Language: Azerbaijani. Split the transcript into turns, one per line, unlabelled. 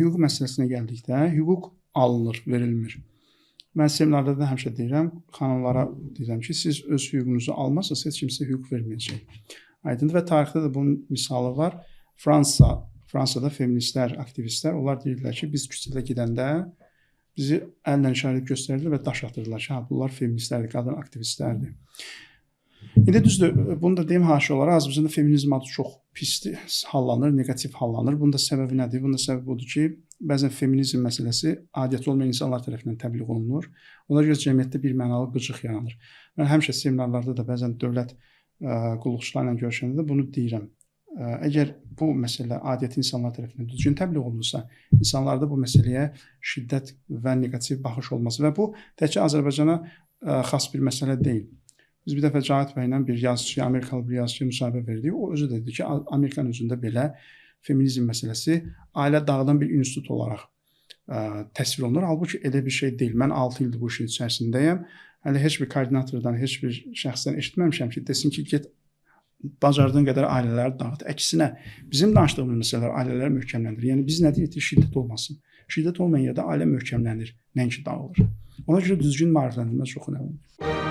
Hüquq məsələsinə gəldikdə, hüquq alınır, verilmir. Mən seminarda da həmişə deyirəm, xanımlara deyirəm ki, siz öz hüququnuzu almazsınız, heç kim sizə hüquq verməyəcək. Aydındır və tarixdə də bunun misalı var. Fransada feministlər, aktivistlər, onlar deyirdilər ki, biz küçədə gedəndə bizi əllə işarə edib göstərirdilər və daş atırdılar ki, ha, bunlar feministlərdir, qadın aktivistlərdir. İndi düzdür, bunu da deyim haşiyə olaraq, Azərbaycanda feminizm adı çox pis hallanır, neqativ hallanır. Bunun da səbəbi nədir? Bunun da səbəbi budur ki, bəzən feminizm məsələsi adiyyatı olmayan insanlar tərəfindən təbliğ olunur. Ona görə cəmiyyətdə bir mənalı qıcıq yaranır. Mən həmişə seminarlarda da bəzən dövlət qulluqçuları ilə görüşəndə də bunu deyirəm. Əgər bu məsələ adiyyəti insanlar tərəfindən düzgün təbliğ olunsa, insanlarda bu məsələyə şiddət və neqativ baxış olmaz və bu təkcə Azərbaycana xas bir məsələ deyil. Biz bir dəfə Cavit bəylə bir yazıçı, Amerikalı bir yazıçıya müsahibə verdik. O özü də dedi ki, Amerikanın özündə belə feminizm məsələsi ailə dağıdan bir institut olaraq təsvir olunur. Halbuki elə bir şey deyil. Mən 6 ildir bu işin içərisindəyəm. Hələ heç bir koordinatordan, heç bir şəxsdən eşitməmişəm ki, desin ki, get bacardığın qədər ailələri dağıt. Əksinə, bizim danışdığımız məsələlər ailələri möhkəmləndirir. Yəni biz nə deyirik ki, şiddət olmasın. Şiddət olmayan yerdə ailə möhkəmlənir, nəinki dağılır. Ona görə düzgün maarifləndirmə çox önəmlidir.